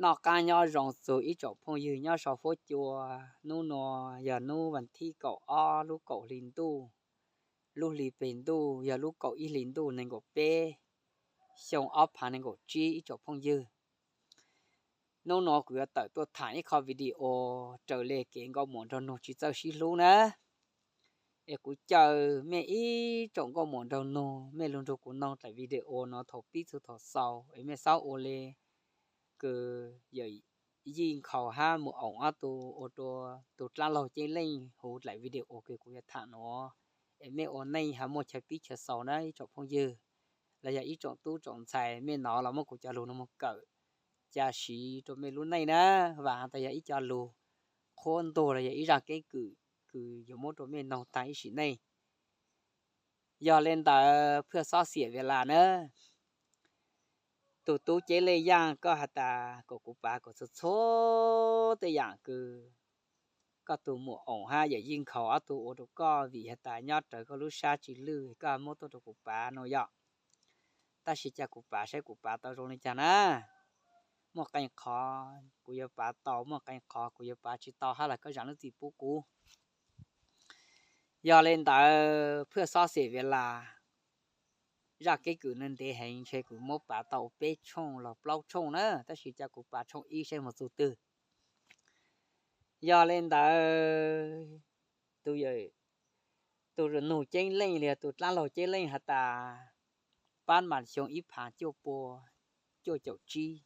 Noj qab nyob zoo txug ib tsoom phooj ywg nyob sau fuab cua. Hnub nuav yog hnub vas thib kaum ob lub kaum hli ntuj, lub hli peg ntuj yog lub kaum ib hli ntuj nees nkaum peb, xyoo ob phav nees nkaum tsib ib tsoom phooj ywg. Hnub nuav kuv yuav tawm tuaj tham ib qho video raws le kev nkauj muam nraug nug tsis txawj sib hlub na. Es kuv caw mej ib tsoom nkauj muam nraug nug mej lug nrug kuv noog dlaim video nuav thaum pib txug thaum xaus es mej xaub ua le kws yawm yij nkhaus hab muam oom ob tug ua rua tug dlaab laug ceeb leej huv dlaim video kws kuv yuav tham nuav. Es mej ua neej hab muaj chaw pib chaw xaus na ib tsoom phooj ywg los yog ib tsoom tub tsoom ntxhais, mej nov los muab kuv cov lug nuav moog kawm ca siv rua mej lub neej na. Vaam has tas yog ib co lug qhuab ntuag los yog ib zaj keeb kwm kws yuav muab rua mej noog taag ib sim neej. Yog le ntawd phaj xob xiam ves las na, tug tub ceeb leej yaaj koj has tas kom kuv pav kom txhua txhua tej yaam kws koj tug muam oom hab yawm yij nkhaus ob tug ua rua koj vim has tas nyob rawv koj lub sab tsis lwj koj muab tuaj rua kuv pav no yom. Tab sis ca kuv pav saib kuv pav tau zoo le caag na. Muaj qee qhov kuv yuav pav tau, muaj qee qhov kuv yuav pav tsis tau hab los koj zaam lub txim pub kuv. Yog le ntawd phaj xob xiam ves las, zaj keeb kwm nuav ntev heev ntshe kuv muab pav tau peb tshooj los plaub tshooj na, tab sis ca kuv pav tshooj ib saib moog txug twg. Yog le ntawd, tug nug ceeb leej los yog tug dlaab laug ceeb leej has tas, pab mas xyoo ib phav cuaj pua cuaj caum tsib,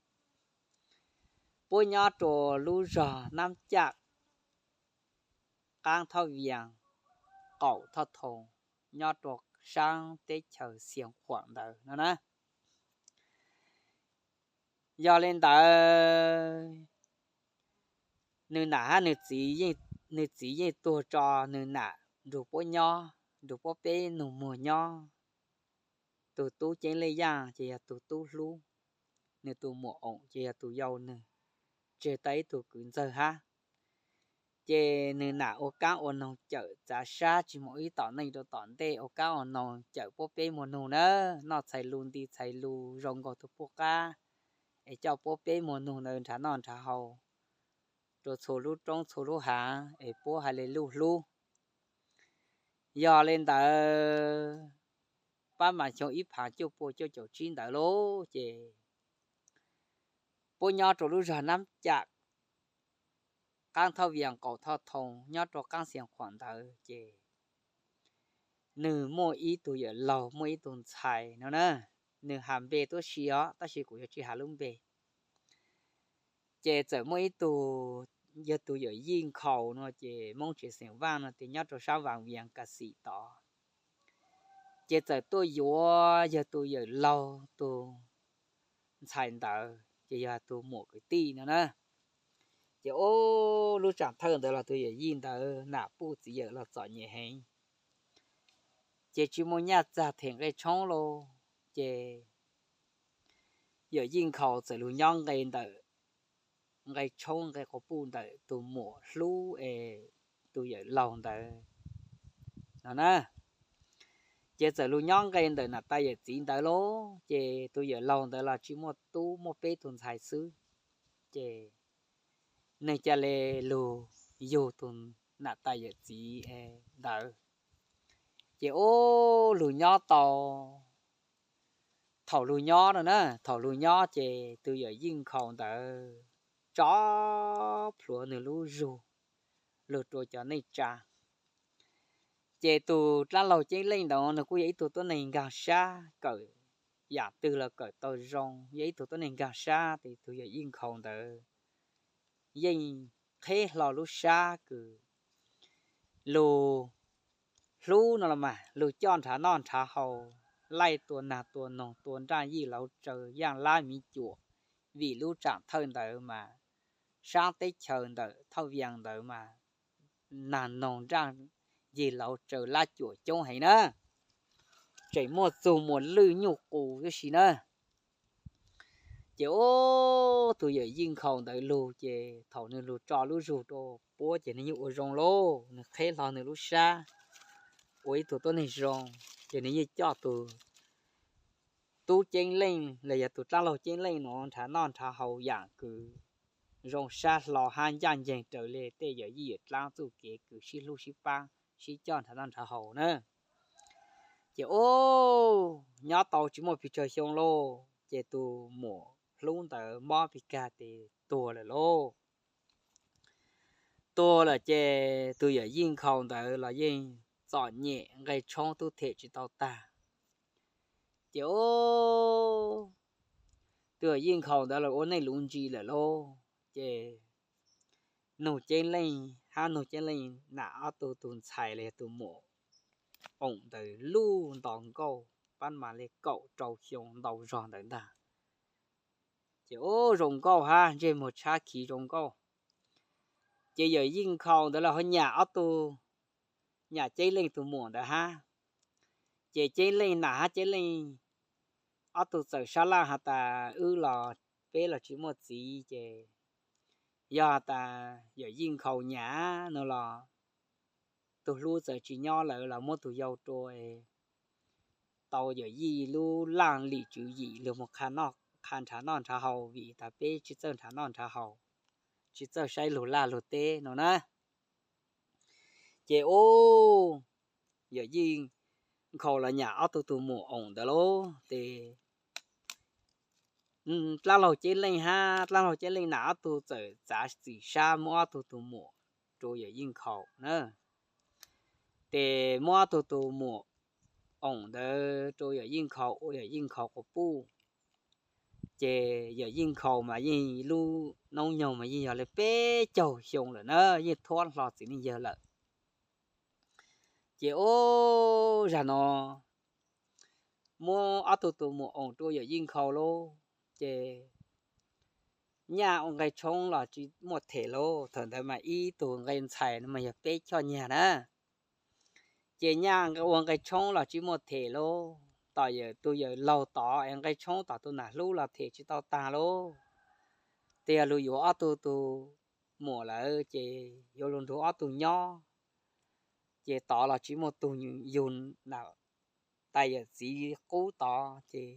puab nyob rua lub zog Nab Caj, qaab Thoj Vias, qaum Thoj Thoo, nyob rua saab teb chaws Xias Khuam ntawd no na. Yog le ntawd, nwg nam hab nwg txiv, nwg txiv yeej tuag tso nwg nam nrug puab nyob, nrug puab peb nug muag nyob. Tug tub ceeb leej yaaj ces yog tug tub hlub, nwg tug muam oom ces yog tug yau nwg, tseg tau ib tug kwv ntxawg hab. Ces nwg nam ua kaab ua noog cawm txav sab tsis moog ib tom neej rua tom ntej, ua kaab ua noog cawm puab peb muag nug na, noj txhais lus nti txhais lus zoo nkaus tug puj qab, es coj puab peb muag nug ntawd nrhav noj nrhav haus rua txhua lub roob txhua lub haav es puab hais le luj hlub. Yog le ntawd, pab mas xyoo ib phav cuaj pua cuaj caum tsib ntawd lauj, ces puab nyob rua lub zog Nab Cam, qaab Thoj Vias qaum Thoj Thoo nyob rua qaab Xias Khuam ntawd ces nwg muaj ib tug yawm laug muaj ib tug ntxhais no na, nwg has npe tuab si os tab sis kuv yuav tsis has lub npe. Ces txawm muaj ib tug yog tug yawm Yij Nkhaus no ces Moob Tsev Xeem Vaaj no ces nyob rua saab Vaas Vias Kas Xim tod. Ces txawm tuaj yuav yog tug yawm laug tug ntxhais ntawd ces yog tug muam kwv tij no na. Ces ub, lub tsaam thawj ntawd los tug yawm yij ntawd nam puj txiv yawm los txom nyem heev, ces tsis muaj nyaj txag them nqe tshoob lauj. Ces yawm Yij Nkhaus txawm lug nyob nqe ntawm nqe tshoob nqe quas puj ntawm tug muam hlub es tug yawm laug ntawd no na. Ces txawm lug nyob nqe ntawm nam tais yawm txiv ntawd lauj, ces tug yawm laug ntawd los tsis muaj tub, muaj peb tug ntxhais xwb. Ces nwg ca le lug yug tug nam tais yawm txiv ntawd. Ces ub, lug nyob tau, thaum lug nyob no na, thaum lug nyob ces tug yawm Yij Nkhaus ntawd tso plhuav nwg lub zug lug rua cov neej tsa. Ces tug dlaab laug Ceeb Leej ntawd nwg kuj yog ib tug tuab neeg nkaag sab, kawm yaam twg los kawm tau zoo, yog ib tug tuab neeg nkaag sab, ces tug yawm Yij Nkhaus ntawd yeej qheb hlo lub sab kws lug hlub no los mas lug coj nrhav noj nrhav haus, laij tua naag tua noog, tua nraaj yij lauv tsaws, yaaj lab miv cuam, vim lub tsaam thawj ntawd mas saab teb chaws ntawm Thoj Vias ntawd mas naag noog nraaj yij lauv tsaws lab cuam coob heev na, tseem muaj txug muas lwj nyuj qus tib si na. Ces ub, tug yawm Yij Nkhaus ntawd lug ces thaum nwg lug tso lub zug rua puab ces nwg yeej ua zoo lauj, nwg qheb hlo nwg lub sab ua ib tug tuab neeg zoo, ces nwg yeej coj tug tub ceeb leej los yog tus dlaab laug ceeb leej nuav nrhav noj nrhav haus yaam kws zoo sab hlo hab ncaaj nceeg raws le tej yawm yij yawm dlaab txuj kev kws sib hlub sib paab sib coj nrhav noj nrhav haus na. Ces ub, nyob tau tsis muaj pes tsawg xyoo lauj, ces tus muam hlub ntawd mob pes kag tes tuag lawm lauj. Tuag lawm ces tus yawm yij nkhaus ntawd los yeej txom nyem, nqe tshoob tub them tsis tau tag. Ces ub, tus yawm yij nkhaus ntawd los ua neej luv ntsis lawm lauj, ces nug ceeb leej hab nug ceeb leej nam ob tug tus ntxhais los yog tus muam oom ntawd luj nto nkauj, pab mas le kaum rau xyoo ntau zog ntawd ntag. Ces ub, zoo nkauj hab ntsej muag tshab khiv zoo nkauj. Ces yawm yij nkhaus ntawd los ho nyam ob tug, nyam ceeb leej tus muam ntawd hab. Ces ceeb leej nam hab ceeb leej ob tug txawm sab laj has tas wb los, peb los tsis muaj txiv ces yog has tas yawm yij nkhaus nyam no los tus hlub txawm tsis nyob lawm los muab tus yau rua tau yawm yij lub laj lim tswv yim luag mus qha nrhav noj nrhav haus vim tas peb tsis txawj nrhav noj nrhav haus, tsis txawj saib luag laj luag teb no na. Ces ub, yawm yij nkhaus los nyam ob tug tus muam oom ntawd lauj, ces dlaab laug ceeb leej hab dlaab laug ceeb leej nam ob tug txawm txav txim sab muab ob tug tus muam rua yawm yij nkhaus na. Ces muab ob tug tus muam oom ntawd rua yawm yij nkhaus ua yawm yij nkhaus quas puj. Ces yawm yij nkhaus mas yeej lub noob nyoog mas yeej yog le peb caug xyoo lawm na, yeej thuab hlo txiv neej yawg lawm. Ces ub, zag no muab ob tug tus muam oom rua yawm yij nkhaus lauj, ces nyaj ua nqe tshoob los tsis muaj them lauj. Thaum ntawd mas ib tug nqe ntxhais no mas yog peb choj nyag na. Ces nyaj ua nqe tshoob los tsis muaj them lauj, tom yawm tus yawm laug tod es nqe tshoob tom tus nam hlub los them tsis tau tag lauj. Ces yog luag yuav ob tug tus muam lawm ces yuav luag nrug ob tug nyob, ces tod los tsis muaj tug yug nam tais yawm txiv qub tod, ces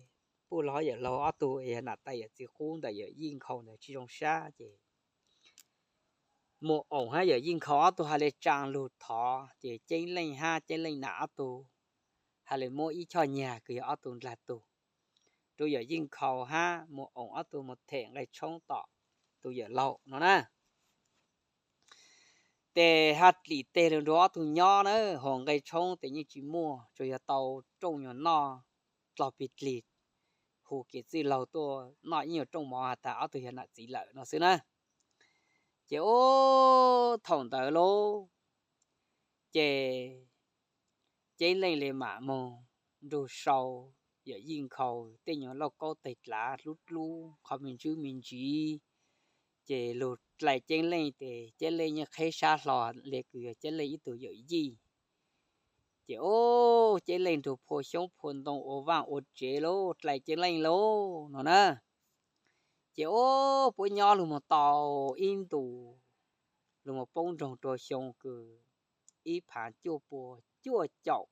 puj laug yawm laug ob tug yog nam tais yawm txiv qub ntawm yawm yij nkhaus ntawd tsis zoo sab ces muam oom hab yawm yij nkhaus ob tug has le tsaa lug thov, ces ceeb leej hab ceeb leej nam ob tug has le muab ib choj nyag kws yog ob tug ndlag tug rua yawm yij nkhaus hab muam oom ob tug mus them nqe tshoob tom tus yawm laug no na. Ces hab lim teg luag nrug ob tug nyob na, hos nqe tshoob tes yeej tsis muaj, tsuas yog tau rooj nyuag noj dlog pig dlig, hu kev txwj laug tuaj noj ib nyuag rooj mov has tas ob tug yog nam txiv lawm no xwb na. Ces ub, thaum ntawd lauj, ces ceeb leej le mam moog nrug sau yawm yij nkhaus tej nyuag lauj kaub teg dlav dlub dlub qhov me ntsis me ntsis, ces lug dlai ceeb leej tes ceeb leej yeej qheb sab hlo le kws yog ceeb leej ib tug yawm yij. Ces ub, ceeb leej nrug phua xyoob phua ntoo ua vaaj ua tsev lauj, dlai ceeb leej lauj no na. Ces ub, puab nyob lug moog tau ib ntus, lug moog poob nroog rua xyoo kws ib phav cuaj pua cuaj caum,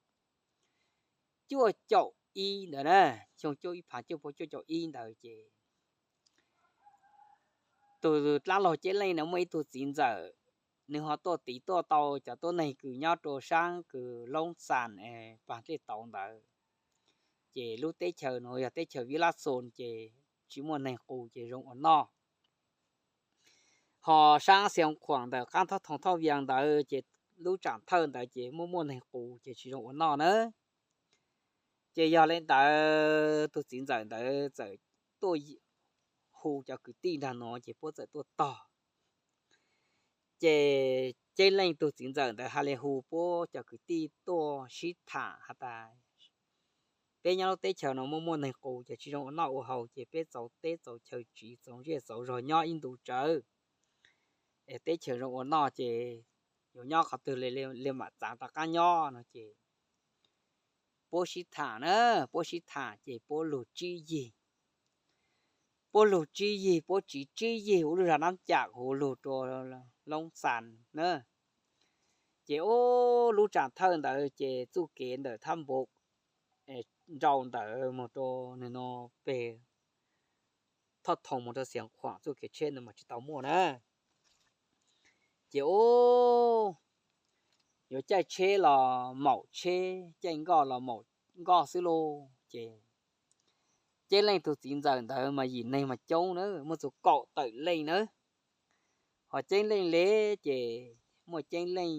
cuaj caum ib ntawd na, xyoo cuaj ib phav cuaj pua cuaj caum ib ntawd ces tus dlaab laug ceeb leej no muaj ib tug txiv ntxawm, nwg ho tuaj tiv tuaj tau cov tuab neeg kws nyob rua saab kws Loob Xas es paag dlej tauv ntawd. Ces lub teb chaws nuav yog teb chaws Vib Lab Xoos ces tsis muaj neeg qus ces zoo ua noj. Ho saab Xeev Khuam ntawm qaab thob thoo thoj vias ntawd ces lub tsaam thawj ntawd ces muaj muaj neeg qus ces tsis zoo ua noj na. Ces yog le ntawd tug txiv ntxawm ntawd txawm tuaj hu cov kwv tij nraag nuav ces puab txawm tuaj tog. Ces ceeb leej tug txiv ntxawm ntawd has le hu puab cov kwv tij tuaj sib tham has tas, peb nyob lub teb chaws no muaj muaj neeg qus ces tsis zoo ua noj ua haus ces peb txaus teb txaus chaw tsiv txaus zej txaus zog nyob ib ntus tsawv es teb chaws zoo ua noj ces yuav nyob qhov twg le mam txaav rov qaab nyob no ces puab sib tham na, puab sib tham ces puab lug tsib yig. Puab lug tsib yig, puab tsiv tsib yig huv lub zag Nab Cam huv lug rua Loob Xas na. Ces ub, lub tsaam thawj ntawd ces txuj kev ntawm thab npauv nrau ntawd mus rau nim no peg Thoj Thoo mus rau Xiav Khuam txuj kev tsheb ntawd mas tsis tau muaj na. Ces ub, yuav caij tsheb los maum tsheb, caij nkoj los maum nkoj xwb lauj. Ces Ceeb Leej tus txiv ntxawm ntawd mas yim neeg mas coob na, muaj txug kaum tawm leej na. Ho Ceeb Leej le ces muaj Ceeb Leej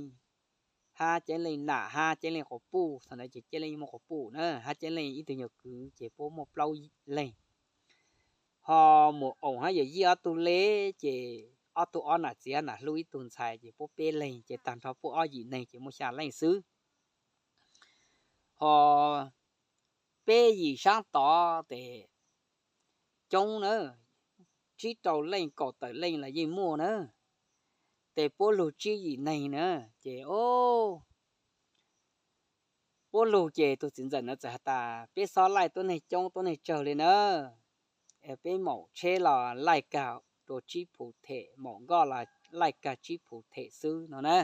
hab Ceeb Leej nam hab Ceeb Leej quas puj, thaum ntawd ces Ceeb Leej muaj quas puj na, hab Ceeb Leej ib tug nyuag kwv ces puab muaj plaub leeg. Ho Mus Oom hab Yawm Yij ob tug le ces ob tug ob nam txiv hab nam hlub ib tug ntxhais ces puab peb leeg ces tag nrho puab ob yim neeg ces muaj xya leej xwb. Ho peb yim saab tod tes coob na, tsib rau leej kaum tawm leej los yeej muaj na. Tes puab lug tsib yim neeg na, ces o, puab lug ces tus txiv ntxawm ntawd txawm has tas peb xob laij tuab neeg coob tuab neeg tsawg le na, peb maum tsheb los laij kag rua tsib phuv them, maum nkoj los laij kag tsib phuv them xwb no na.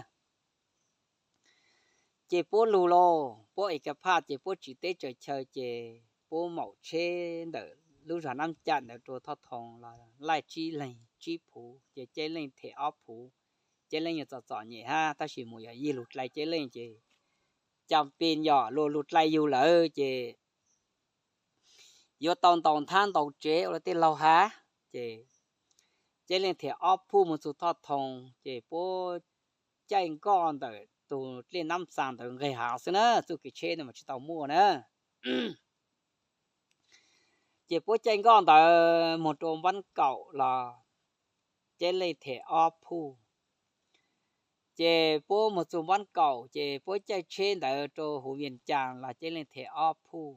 Ces puab lug lauj, puab ev ka phaj ces puab tsiv teb tsaws chaw ces puab maum tsheb ntawm lub zog Nab Cam ntawd rua Thoj Thoo los laij tsib leeg tsib phuv ces Ceeb Leej them ob phuv. Ceeb Leej yog txom txom nyem hab tab sis Mus Yawm Yij lug dlai Ceeb Leej ces cas pes yog luag lug dlai yug lawm ces yuav tau ntaus nthab ntaus tsev ua luag tej laug hab. Ces Ceeb Leej them ob phuj mus txug Thoj Thoo ces puab caij nkoj ntawm tug dlej Nab Xaa ntawd nqeg hav xwb na, txuj kev tsheb ntawd mas tsis tau muaj na. Ces puab caij nkoj ntawd moog rua Npab Kaum los Ceeb Leej them ob phuj. Ces puab moog txug Npab Kaum ces puab caij tsheb ntawd rua huv Vias Cas los Ceeb Leej them ob phuj.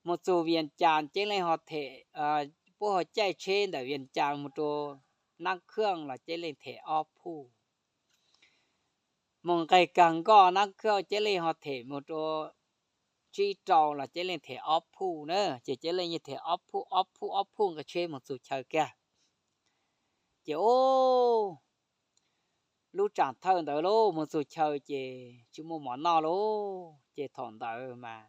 Moog txug Vias Cas Ceeb Leej ho them, puab ho caij tsheb ntawm Vias Cas moog rua Nab Khaj los Ceeb Leej them ob phuj. Moog nqeg kag nkoj Nab Khaj Ceeb Leej ho them moog rua tsib rau los Ceeb Leej them ob phuj na, ces Ceeb Leej yeej them ob phuj ob phuj ob phuj nqeg tsheb moog txug chaw kag. Ces ub, lub tsaam thawj ntawd lauj, moog txug chaw ces tsis muaj mov noj lauj, ces thaum ntawd mas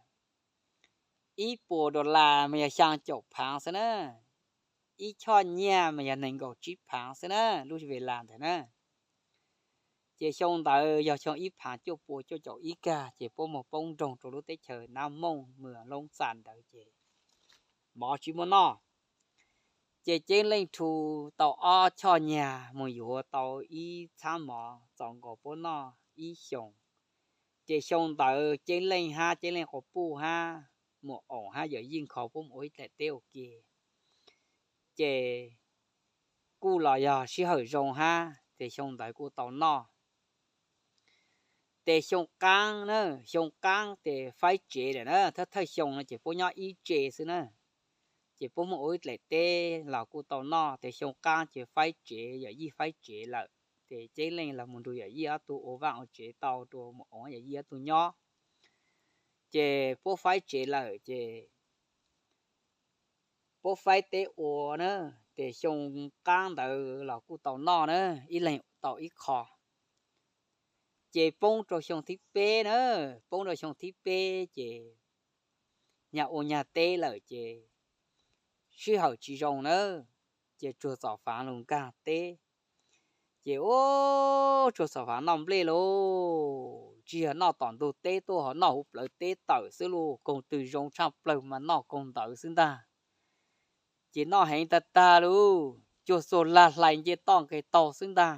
ib puas dollar mas yog xyaa caum phaav xwb na, ib choj nyiaj mas yog nees nkaum tsib phaav xwb na, lub ve las ntawd na. Ces xyoo ntawd yog xyoo ib phaav cuaj pua cuaj caum ib kag ces puab moog poob nroog rua lub teb chaws Nab Mooj Mws Loob Xas ntawd ces mov tsis muaj noj. Ces Ceeb Leej rhu tau ob choj nyiaj moog yuav tau ib txhab mov txaus nkaus puab noj ib xyoos. Ces xyoo ntawd Ceeb Leej hab Ceeb Leej quas puj hab Mus Oom hab Yawm Yij nkhaus puab mus ua ib daim teb ua ke. Ces kuj los yog sij hawm zoo hab ces xyoo ntawd kuj tau noj. Ces xyoo qaab na, xyoo qaab ces faib tsev lawm na, thawj thawj xyoo no ces puab nyob ib tse xwb na. Ces puab muaj ua ib daim teb los kuj tau noj, ces xyoo qaab ces faib tsev, Yawm Yij faib tsev lawm. Ces Ceeb Leej los mus nrug Yawm Yij ob tug ua vaaj ua tsev tau rua Mus Oom Yawm Yij ob tug nyob. Ces puab faib tsev lawm ces puab faib teb ua na, ces xyoo qaab ntawd los kuj tau noj na, ib leeg tau ib qho. Ces poob rau xyoo thib peb na, poob rau xyoo thib peb ces nyag ua nyag teb lawm ces sij hawm tsis zoo na, ces Tsuag Xom Faav lug nkaag teb. Ces ub, Tsuag Xom Faav noj nplej lauj, tsis yog noj tom ntug teb tuaj ho noj huv plawv teb tawm xwb lauj, koog twg zoo tshaj plawg mas noj koog ntawd xwb ntag. Ces noj heev tag tag lauj, cuag txuag lag hlais nce toj nqeg taug xwb ntag.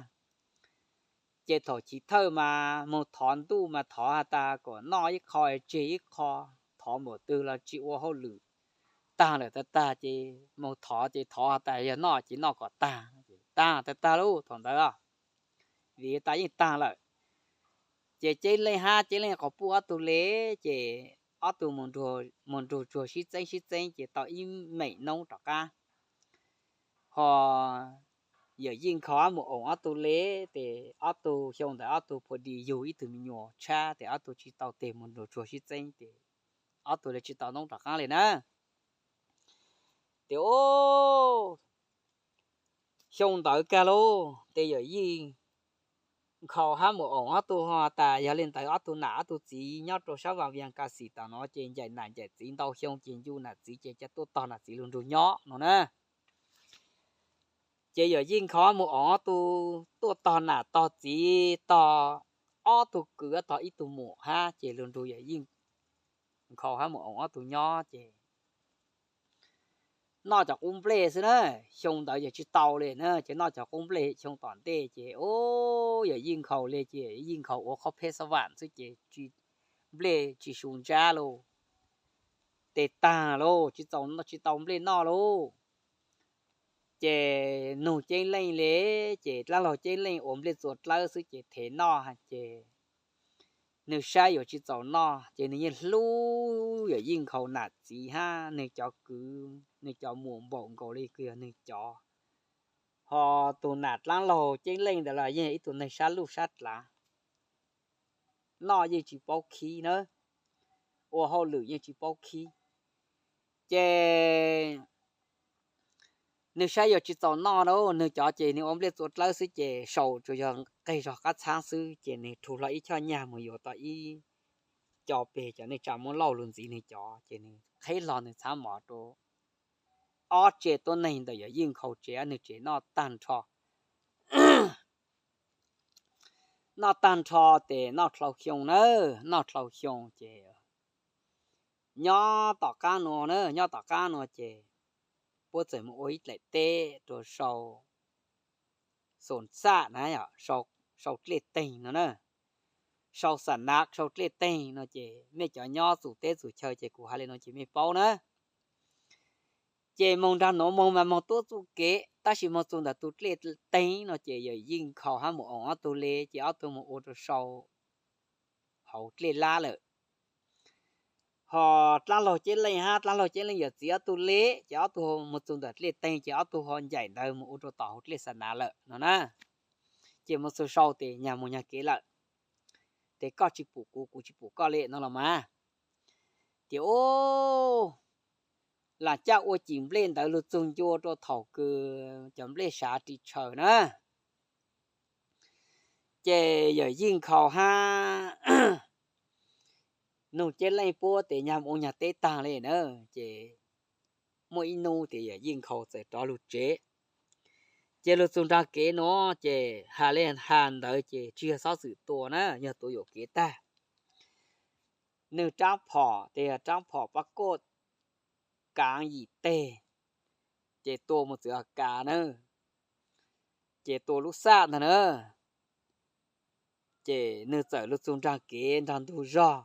Ces thaum chiv thawj mas moog thov ntuj mas thov has tas kom noj ib qho tseg ib qho, thov npaum twg los tsis ua hauj lwm, tag lawm tag tag ces moog thov ces thov has tas yog noj ces noj kom tag, tag tag tag lauj thaum ntawd, vim tas yeej tag lawm. Ces Ceeb Leej hab Ceeb Leej quas puj ob tug le, ces ob tug mus nrug Tsuag sib txeeb sib txeeb ces tau ib meem noob rov qaab. Ho Yawm Yij nkhaus hab Mus Oom ob tug le, ces ob tug xyoo ntawd ob tug phu di yug ib tug me nyuam tshab, ces ob tug tsis tau tes mus nrug Tsuag sib txeeb, ces ob tug le tsis tau noob rov qaab le na. Ces ub, xyoo ntawd kag lauj, ces Yawm Yij Nkhaus hab Mus Oos ob tug ho tas yog li ntawd ob tug nam ob tug txiv nyob rau sab Vas Vias Kas Xim tom no ces ncaim nam ncaim txiv ntau xyoo ces ncu nam txiv ces ca tuaj tog nam txiv lug nrug nyob no na. Ces Yawm Yeej Nkhaus hab Mus Oos ob tug tuaj tog nam tog txiv tog ob tug kwv tog ib tug muam hab ces lug nrug Yawm Yeej Nkhaus hab Mus Oos ob tug nyob ces noj cov qub nplej xwb na. Xyoo ntawd ces tsis tau li na, ces noj cov qub nplej xyoo tom ntej ces Yawm Yeej Nkhaus li ces Yeej Nkhaus ua qhob pheb xab vam xwb ces nplej tsis su ntsab lauj, tes taag lauj, tsis tau nplej noj lauj. Ces nug Ceeb Leej li, ces dlaab laug Ceeb Leej ua nplej txua dlawb xwb ces thev noj ces nwg saib yuav tsis txaus noj ces nwg yeej hlub Yawm Yeej Nkhaus nam txiv hab nwg cov kwv, nwg cov muam npaum nkaus li kws yog nwg cov. Ho tug nam dlaab laug Ceeb Leej ntawd los yeej yog ib tug neeg sab luj sab dlaav, noj yeej tsis paub khib na, ua hauj lwm yeej tsis paub khib. Ces nwg saib yuav tsis txaus noj na, nwg cov ces nwg ua nplej txua dlawb xwb ces sau tsuas yog qeg zog qab txhaab xwb ces nwg rhu hlo ib choj nyaj mus yuav tau ib co peg cov neej tsa Moob Lauj lug ntxiv nwg cov ces nwg qheb hlo nwg txhab mov rau ob tsev tuab neeg ntawm Yawm Yeej Nkhaus tsev, nwg tsev noj tag nrho. Noj tag nrho ces noj dlhau xyoo na, noj dlhau xyoo ces nyob tom qaab nuav na, nyob tom qaab nuav ces puab txawm mus ua ib dlaim teb rua sau Xoom Xaj na, sau dlej teeg no na, sau Xam Nav sau dlej teeg no ces mej cov nyob txug teb txug chaw ces kuv has le no ces mej paub na. Ces moog nraag nuav moog mas moog tuab txuj kev, tab sis moog txug ntawm tug dlej teeg no ces Yawm Yeej Nkhaus hab Mus Oos ob tug le ces ob tug moog ua rua sau hauv dlej lab lawm. Ho dlaab laug Ceeb Leej hab dlaab laug Ceeb Leej yawm txiv ob tug le ces ob tug moog txug ntawm dlej teeg ces ob tug ho ncaim ntawd moog ua rua tom hauv dlej Xam Nav lawm no na. Ces moog txug sau tes nyag moog nyag kev lawm, tes koj tsis pum kuv, kuv tsis pum koj le no los mas. Ces ua, lam caj ua cim nplej ntawd lug txug ncua rua thaum kws cov nplej sav ris tshaws na. Ces Yawm Yeej Nkhaus hab nug Ceeb Leej puab tes nyag moog ua nyag teb taag le na, ces muaj ib nub tes Yawm Yeej Nkhaus txawm rov lug tsev. Ces lug txug nraag kev nuav ces has le has ntawd ces tsis yog xob xwm tua na, yog tua yuam kev tag. Nwg raab phom tes yog raab phom pab koj kaav yim teg, ces tua mus txwv a kav na, ces tua lub xaj ntag na. Ces nwg txawm lug txug nraag kev nraag ntug zog,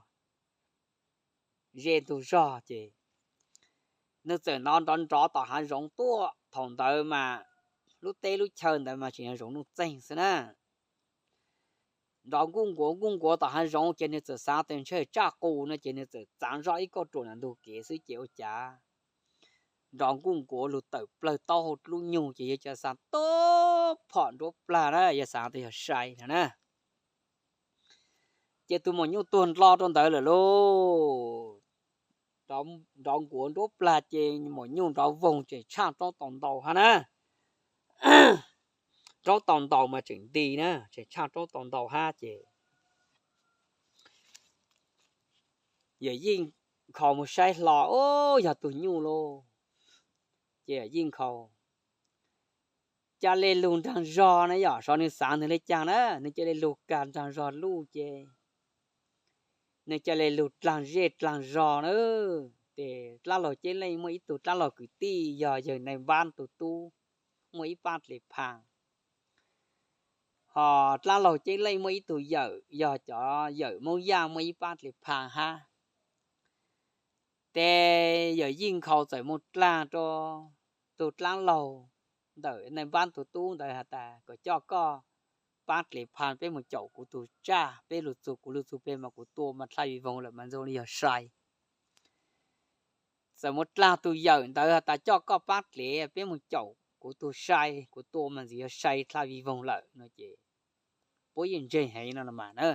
ze ntug zog ces nwg txawm nov nrov nrov tom hav zoov tuaj. Thaum ntawd mas lub teb lub chaw ntawd mas tseem yog zoov nuj txeeg xwb na. Nrov nkuj nkuav nkuj nkuav tom hav zoov ces nwg txawm xaav tes ntshe tsaj qus no ces nwg txawm txaav zoj ib kauj ruam nram ntug kev xwb ces ua cas nrov nkuj nkuav lug tawm plawg taub hau lub nyug ces yawg cov xaav tuab phom nruab plag na, yawg xaav tes yog sai no na. Ces tug maum nyuj tuag ndlo rau ntawd lawm lauj. Nrov nkuav nruab plag ces maum nyuj nrov voog tseem tshaj raub tau ntau hab na. Raub tau ntau mas tseem nti na, tseem tshaj raub tau ntau hab ces Yawm Yeej Nkhaus mus saib hlo, ub, yog tug nyuj lauj. Ces Yawm Yeej Nkhaus ca le lug nraag zog na, yog xyov nwg xaav nwg le caag na, nwg ca le lug kag nraag zog luj ces nwg ca le lug dlaag zej dlaag zog na. Ces dlaab laug Ceeb Leej muaj ib tug dlaab laug kwv tij yog yawg Nais Npab tug tub, muaj ib paab dle phaag. Ho dlaab laug Ceeb Leej muaj ib tug yawm yog cov yawm Moob Yaj, muaj ib paab dle phaag hab. Ces Yawm Yeej Nkhaus txawm mus dlaag rau tug dlaab laug ntawm Nais Npab tug tub ntawd has tas, kom coj koj paab dle phaag peb mus caum kuv tug tsaj, peb lug txug kuv lug txug peg mas kuv tua mas dlha vij voog lawm mas zoo li yog sai. Txawm mus dlaag tug yawm ntawd has tas, coj koj paab dle peb mus caum kuv tug sai, kuv tua mas ntxim yog sai dlha vij voog lawm no ces puab yeej ntseeg heev no mas na.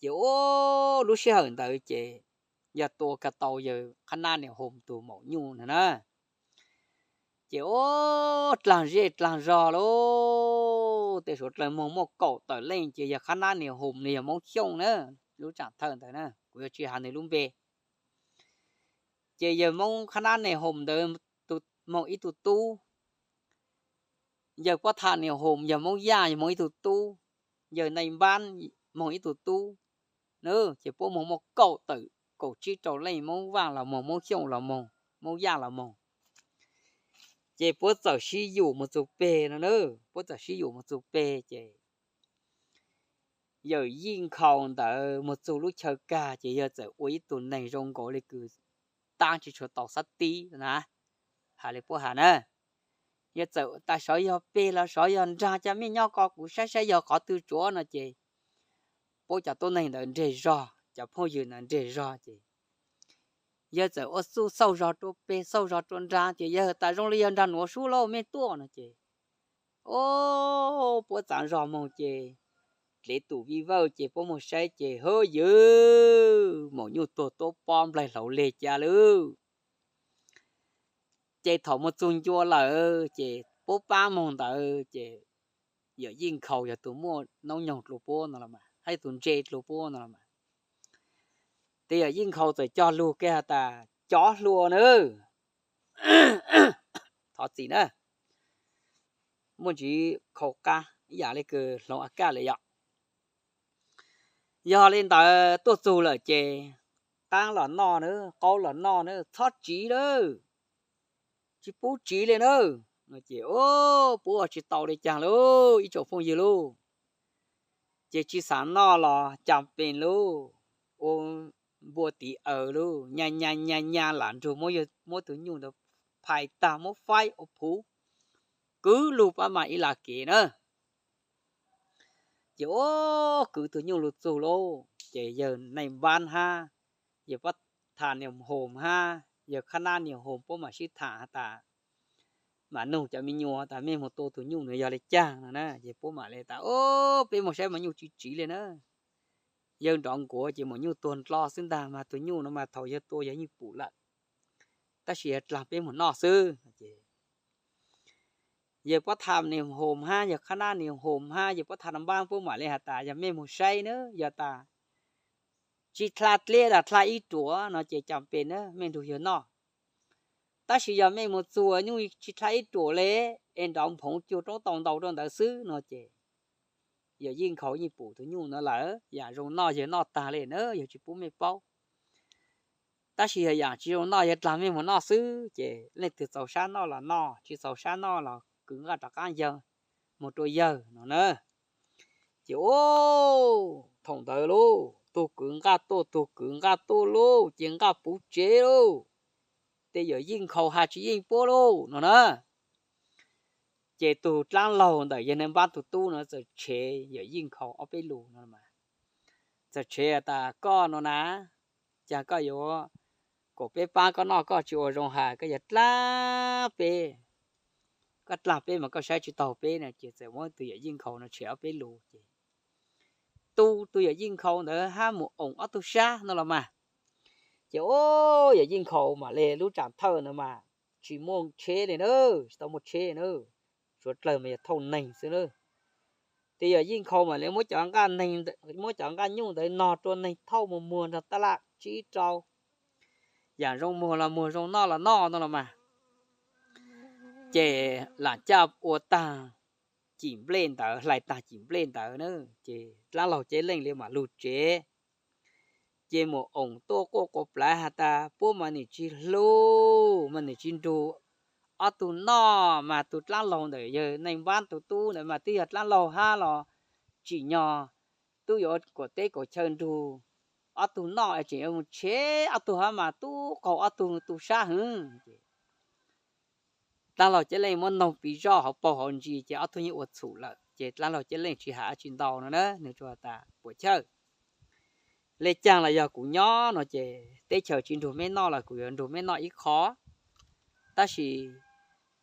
Ces ub, lub sij hawm ntawd ces yog tua kag tau yawg Qhab Nab Niam Hoos tug maum nyuj no na. Ces ub, dlaag zej dlaag zog lauj, tej suav dlawg moog muaj kaum tawm leej, ces yawg Khab Nab Nias Hoos nws yog Moob Xyooj na, lub tsaam thawj ntawd na, kuv yuav tsis has nws lub npe. Ces yawg Moob Khab Nab Nias Hoos ntawd moog ib tug tub, yawg Pob Tham Nias Hoos yog Moob Yaj yog moog ib tug tub, yawg Neej Npab moog ib tug tub, ces puab moog muaj kaum tawm kaum tsib rau leej, Moob Vaaj los moog, Moob Xyooj los moog, Moob Yaj los moog. Ces puab txawm sib yum moog txug peg no na, puab txawm sib yum moog txug peg ces yawm Yeej Nkhaus ntawd moog txug lub chaw kag ces yawg txawm ua ib tug neeg zoo nkaus le kws taab tsi tshua tau xab tib na, has le puab has na. Yawg txawm tas sov yog peg los sov yog nraag, ca mej nyob ko kuv saib saib yog qhov twg tsuav no ces puab cov tuab neeg ntawd nreg zog, cov phooj ywg ntawd nreg zog ces yawg txawm ua txuj xauj zog rua peg xauj zog rua nraag ces yawg tas zoo li yog nraag nuav sub lauj, mej tuaj no ces o, puab txaav zog moog ces dlev tus vij vawj ces puab moog saib ces hwb ywg, maum nyuj tuag tuab pob nplaig hlauv leg ca lawm. Ces thaum moog txug ncua lawm ces puab paab moog ntawd ces yawm Yeej Nkhaus yog tug muaj noob nyoog dlua puab no los mas, hab yog tug ntse dlua puab no los mas. Ces yawm Yeej Nkhaus txawm cog lug kiag has tas cov hluas na, thov txim na, muaj ntsis khaus qab ib yam le kws hloov a kaj lawm yom. Yog li ntawd tuaj txug lawm ces qaab los noj na, qaub los noj na, txhob tsiv lawm, tsis pub tsiv li na. Ces o, pub ua tsis tau li caag lauj ib tsoom phooj ywg lauj. Ces tsis xaav noj los cas pes lauj, ua npua tiv aws lauj, nyas nyas nyas nyas lam nrug muab tug nyuj ntawd phais taag muab faib ua phuv, kwv lug pab mas ib lam kev na. Ces o, kwv tug nyuj lug txug lauj ces yawg Neej Npab hab yawg Pob Tham Nias Hoos hab yawg Khab Nab Nias Hoos puab mam sib tham has tas, mam nug cov me nyuam tas mej moog tua tug nyuj nuav yog li caag no na. Ces puab mam le tas o, peb moog saib mas nyuj tsis tsiv li na. Yawg nrov nkuav ces maum nyuj tuag ndlo xwb ntag, mas tug nyuj no mas thaum yawg tua yawg yeej pum lawm, tab sis yawg dlaag peb moog noj xwb. Yawg Pob Tham Nias Hoos hab yawg Khab Nab Nias Hoos hab yawg Pob Tham Npab puab mam le has tas yog mej moog saib na, yog tas tsis dlha dleb los dlha ib ruam no ces cas pes na mej nrug yawg noj. Tab sis yog mej moog txuag nyuj tsis dlha ib ruam le, es nrov nphoov cuag roob tau ntau rau ntawd xwb no ces yawm Yeej Nkhaus yeej pum tug nyuj no lawm, yaam zoo noj yawg noj taag le na, yawg tsis pub mej paub. Tab sis yog yaam tsis zoo noj yawg dlaag mej moog noj xwb, ces leej twg txaus sab noj los noj, tsis txaus sab noj los kwv nqaj rov qaab yawg, moog rua yawg no na. Ces o, thaum ntawd lauj, tug kwv nqaj tuaj, tug kwv nqaj tuaj lauj, ces nqaj puv tsev lauj. Ces yawm Yeej Nkhaus has tsis yeej puab lauj no na. Ces tug dlaab laug ntawm yawg Neej Npab tug tub no txawm tshev yawm Yeej Nkhaus ob peb lus no, txawm tshev tas koj no na, cas koj yuav kom peb paab koj noj koj tsis ua zoo hais, koj yog dlaab peb, koj dlaag peb mas koj saib tsis taug peb no. Ces txawm muab tug yawm Yeej Nkhaus no tshev ob peb lus ces tu tug yawm Yeej Nkhaus ntawd hab mus oom ob tug sab no los mas. Ces o, yawm Yeej Nkhaus mam le lub tsaam thawj no mas tsis muaj tsheb li na, tsis tau muaj tsheb na, suav dlawg mas yog thauj neeg xwb na. Ces yawm Yeej Nkhaus mam le muab cov nqaj nyuj ntawd nog rua neeg thauj mus muag nrog taj laj tsib rau, yaam zoo muag los muag zoo noj los noj no los mas. Ces lam caj ua taag cim nplej ntawd, hlais taag cim nplej ntawd na, ces dlaab laug Ceeb Leej li mam lug tsev. Ces mus oom tuaj quaj quas plaav has tas puab mas nwm tsis hlub mas nwm tsis nrug ob tug noj, mas tug dlaab laug ntawm yawg Neej Npab tug tub ntawd mas twb yog dlaab laug hab los tsim nyog tub yuav kuam teb kuam chaw nrug ob tug noj es tseem yuav mus tshev ob tug hab mas tub qaug ob tug tu sab hwv. Dlaab laug Ceeb Leej muab noog piv zoj hauv paug hauv ntsis ces ob tug yeej ua txhum lawm. Ces dlaab laug Ceeb Leej tsis has dab tsi ntau no na, nws tsuas tas puam chawj, le caag los yog kuv nyob no ces teb chaws tsis nrug meb noj los kuv yuav nrug meb noj ib qho, tab sis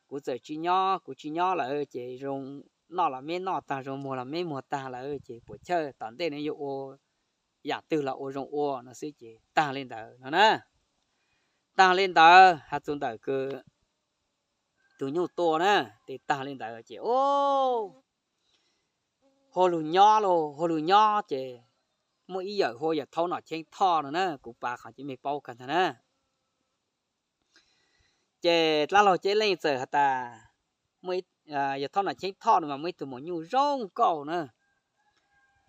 kuv txawm tsis nyob, kuv tsis nyob lawm ces zoo noj los meb noj taag, zoo muag los meb muag taag lawm ces puam chawj tom ntej neb yuav ua yaam twg los ua zoo ua no xwb. Ces taag le ntawd no na, taag le ntawd has txug ntawm kws tug nyuj tua na, ces taag le ntawd ces o, hauj lug nyob lauj, hauj lug nyob ces muaj ib yawm hu ua yawm Thaub Nom Cheeb Thoj no na, kuv pav qhov cia mej paub kawg ntag na. Ces dab laug Ceeb Leej txawm has tas, yawm Thaub Nom Cheeb Thoj no mas muaj ib tug maum nyuj zoo nkauj na,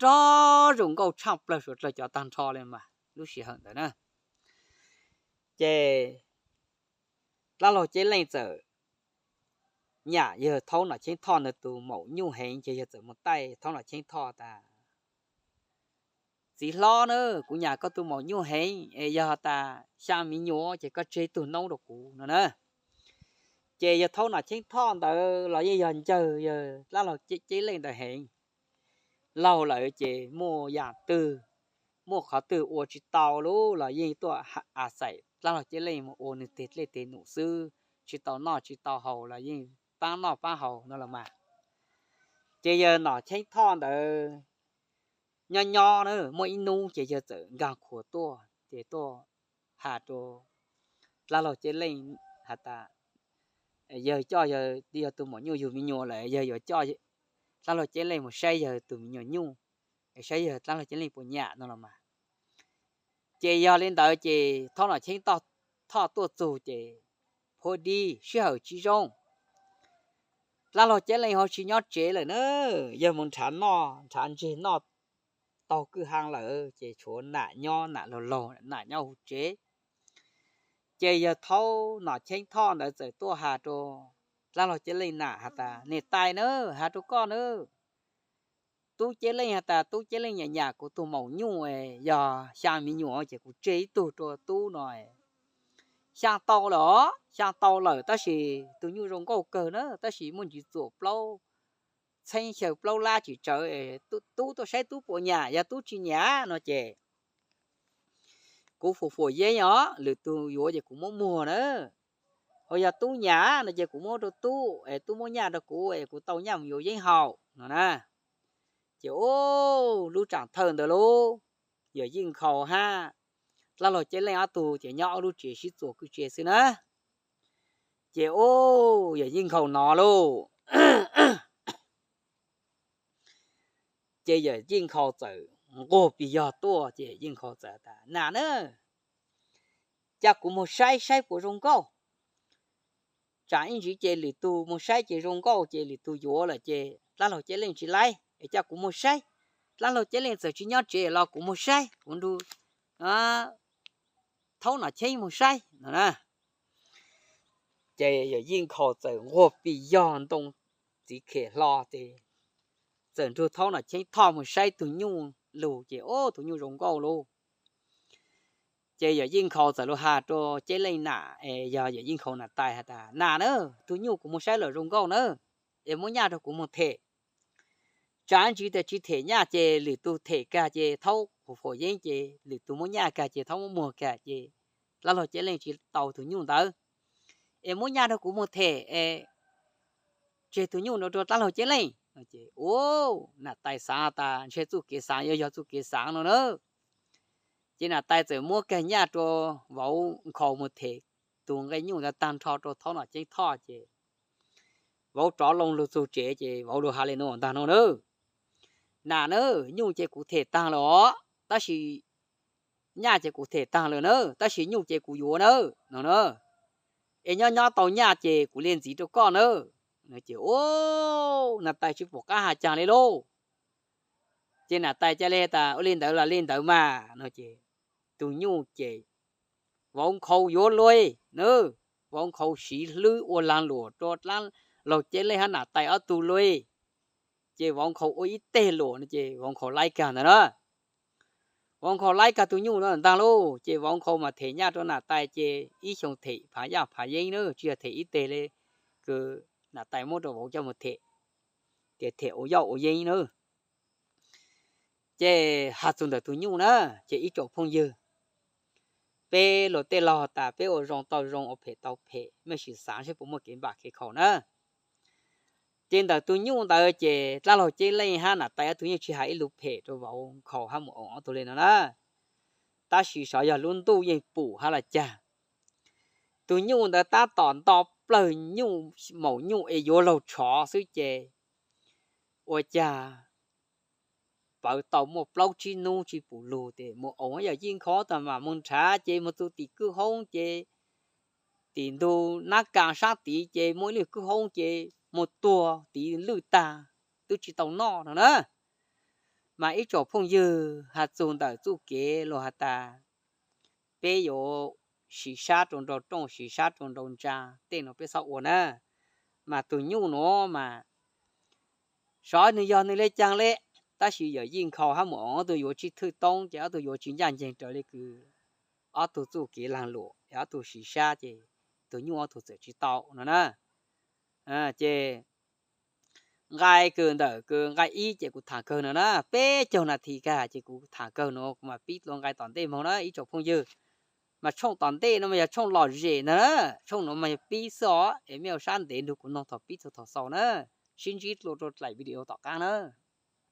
rog zoo nkauj tshaj plawg suav dlawg cov tag nrho li mas lub sij hawm ntawd na. Ces dab laug Ceeb Leej txawm nyam yawg Thaub Nom Cheeb Thoj ntawd tus maum nyuj heev ces yawg txawm mus taij Thaub Nom Cheeb Thoj tas, txiv hlob na, kuv nyam koj tus maum nyuj heev es yog tas xyaa miv nyuam ces koj tseg tug noob rau kuv no na. Ces yawg Thaub Nom Cheeb Thoj ntawd los yeej yog ncawg yawg dab laug Ceeb Leej ntawd heev. Laug lawm ces muaj yam twg, muaj qhov twg ua tsis tau lub los yeej tuaj a xaim dab laug Ceeb Leej mus ua nws teg dlej teg num xwb, tsis tau noj tsis tau haus los yeej paab noj paab haus no los mas. Ces yawg Nom Cheeb Thoj ntawd nyob nyob na, muaj ib hnub ces yawg txawm nkaag qhuas tuaj ces tuaj has rau dab laug Ceeb Leej has tas, yawg coj yawg yog tus maum nyuj yug miv nyuam lawm, yawg yuav coj dab laug Ceeb Leej mus saib yawg tus miv nyuam nyuj, saib yawg dab laug Ceeb Leej puas nyam no los mas. Ces yog li ntawd ces Thaub Nom Cheeb Thoj tuaj txug ces phuab dib sij hawm tsis zoo, dab laug Ceeb Leej ho tsis nyob tsev lawm na, yawg mus nrhav noj nrhav ntseg noj taug kwj ha lawm ces tshuav nam nyob, nam laug laug nam nyob huv tsev. Ces yawg Thaub Nom Cheeb Thoj ntawd txawm tuaj has rau dab laug Ceeb Leej nam has tas, niam tais na, has rau koj na, tub Ceeb Leej has tas tub Ceeb Leej nyam nyam kuv tug maum nyuj, yog xyaa miv nyuam ces kuv tseg ib tug rau tub no. Xyaa tau lawm os, xyaa tau lawm tab sis tus nyuj zoo nkauj kawg na, tab sis muaj ntsis txuam plaub txheeb xyaw plaub lab tsis tsawv, tub tuaj saib tub puas nyam, yog tub tsis nyam no ces kuv fuam fuam yeeb os, lwm tug yuav ces kuv muab muag na. Ho yog tub nyam no ces kuv muab rau tub, es tub muab nyaj rau kuv es kuv tau nyaj mus yuav yeeb haus no na. Ces ub, lub tsaam thawj ntawd lauj, yawm Yeej Nkhaus hab dab laug Ceeb Leej ob tug ces nyob ob lub tsev sib txuas kwj tse xwb na. Ces ub, yawm Yeej Nkhaus nov lauj, ces yawm Yeej Nkhaus txawm nquag pis yog tuaj ces Yeej Nkhaus txawm tas, nam na, ca kuv moog saib saib puas zoo nkauj. Tsaam ib ntsis ces lwm tug moog saib ces zoo nkauj ces lwm tug yuav lawm ces dab laug Ceeb Leej tsis laib, es ca kuv moog saib. Dab laug Ceeb Leej txawm tsis nyob tsev los kuv moog saib, kuv nrug Thaub Nom Cheeb moog saib no na. Ces yawm Yeej Nkhaus txawm nquag pis yog ntoo txiv khem hlo ces txawm nrug Thaub Nom Cheeb Thoj moog saib tug nyuj lug ces ub, tug nyuj zoo nkauj lauj. Ces yawm Yeej Nkhaus txawm lug has rua Ceeb Leej nam, yog yawm Yeej Nkhaus nam tais has tas, nam na, tug nyuj kuv moog saib lawm zoo nkauj na, es muab nyaj rua kuv moog them. Tsaam ib ntsis tas tsis them nyaj ces lwm tug them kag ces thaub qhuas yeeb ces lwm tug muab nyaj kag ces thaub muab muag kag ces dab laug Ceeb Leej tsis tau tug nyuj ntawd. Es muab nyaj rua kuv moog them es tseg tug nyuj no rua dab laug Ceeb Leej. Ub, nam tais xaav tas ntshe txuj kev xaav yuav yog txuj kev xaav no na. Ces nam tais txawm muab kag nyaj rua vauv Nkhaus moog them tug nqe nyuj ntawd taag nrho rua thaub Nom Ceeb Thoj ces vauv rov loo lug txug tsev ces vauv lug has le nuav ntag no na. Nam na, nyuj ces kuv them taag lawm os, tab sis nyaj ces kuv them taag lawm na, tab sis nyuj ces kuv yuav na, no na. Es nyob nyob tau nyaj ces kuv le ntxiv rua koj na. Ces ub, nam tais tsis pum qab has caag le lauj. Ces nam tais ca le tas, ua le ntawd los le ntawd mas no ces tug nyuj ces vauv Nkhaus yuav lug na. Vauv Nkhaus siv hlwb ua laag luam rua dab laug Ceeb Leej hab nam tais ob tug lug. Ces vauv Nkhaus ua ib teg luam no ces vauv Nkhaus laib kag ntawd na. Vauv Nkhaus laib kag tug nyuj no ntag lauj, ces vauv Nkhaus mas them nyaj rua nam tais ces ib xyoo them phav yaj phav yeeb na, tsis yog them ib teg le kws nam tais muab rua vauv coj moog them, ces them ua yaj ua yeeb na. Ces has txug ntawm tug nyuj na, ces ib tsoom phooj ywg, peb luag tej laug tas peb ua zoo tau zoo, ua phem tau phem, mej sim xaav saib puas muaj kev npam kev khaum na. Ces ntawm tug nyuj ntawd ces dab laug Ceeb Leej hab nam tais ob tug yeej tsis has ib lus phem rua vauv Nkhaus hab mus oos ob tug le no na. Tab sis xyov yog lub ntuj yeej pum hab los caag, tug nyuj ntawd tab tom nto plawg nyuj, maum nyuj es yuav laug tshov xwb ces ua caag pawv tau muaj plaub tsib hnub tsis pum lug ces mus oos yawm yij nkhaus tag mas mus nrhav ces mus txug tim kwj hoob ces tim ntug nab kas sab tid ces muaj ib lub kwj hoob ces mus tuag tid lwj tag twb tsis tau noj no na. Mas ib tsoom phooj ywg, has txug ntawm txuj kev luag has tas peb yuav siv sab rau nraug rooj, siv sab rau nraug ntsa, tej no peb txhob ua na. Mas tug nyuj nuav mas xyov nwg yog nwg le caag le, tab sis yawm yij nkhaus hab mus oos ob tug yuav tsib thwj toob ces ob tug yuav tsis ncaj nceeg raws le kws ob tug txuj kev laag lug, ob tug siv sab ces tug nyuj ob tug txawm tsis tau no na. Ces nqai kws ntawm kws nqai ib ces kuv tham kawg no na, peb caug nas this kag ces kuv tham kawg no, kuv mam pib dlua nqai tom ntej moog na ib tsoom phooj ywg. Mas tshooj tom ntej no mas yog tshooj lom zem ntag na, tshooj no mas yog pib xwb os, es mej ua sab ntev nrug kuv noog thaum pib txug thaum xaus na. Sib ntsib dlua rau dlaim video tom qaab na.